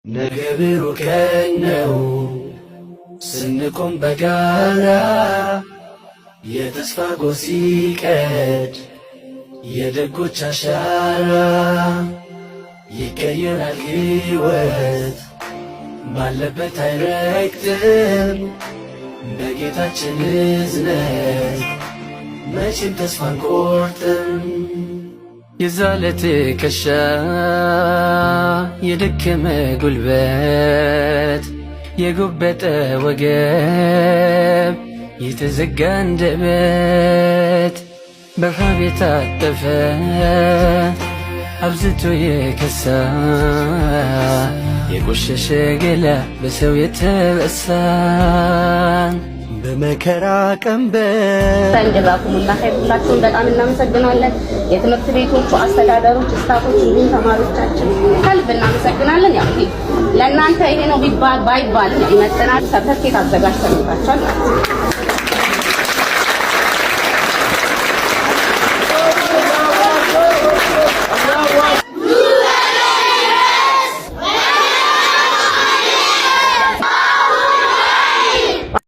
ነገ ብሩህ ቀን ነው ስንቆም በጋራ፣ የተስፋ ጎህ ሲቀድ የደጎች አሻራ፣ ይቀየራል ሕይወት ባለበት አይረግጥም፣ በጌታችን እዝነት መቼም ተስፋ አንቆርጥም። የዛለ ትከሻ፣ የደከመ ጉልበት፣ የጎበጠ ወገብ፣ የተዘጋ አንደበት፣ በረሃብ የታጠፈ፣ አብዝቶ የከሳ፣ የቆሸሸ ገላ፣ በሰው የተረሳን በመከራ ቀንበር ጀዛኩሙላህ ኸይር። ሁላችሁም በጣም እናመሰግናለን። የትምህርት ቤቶቹ አስተዳደሮች፣ staff ኦች እንዲሁም ተማሪዎቻችን ከልብ እናመሰግናለን። ያው ይሄ ለእናንተ ይሄ ነው ቢባል ባይባልም ይመጥናል። ሰርተፍኬት አዘጋጅተንላችኋል ማለት ነው።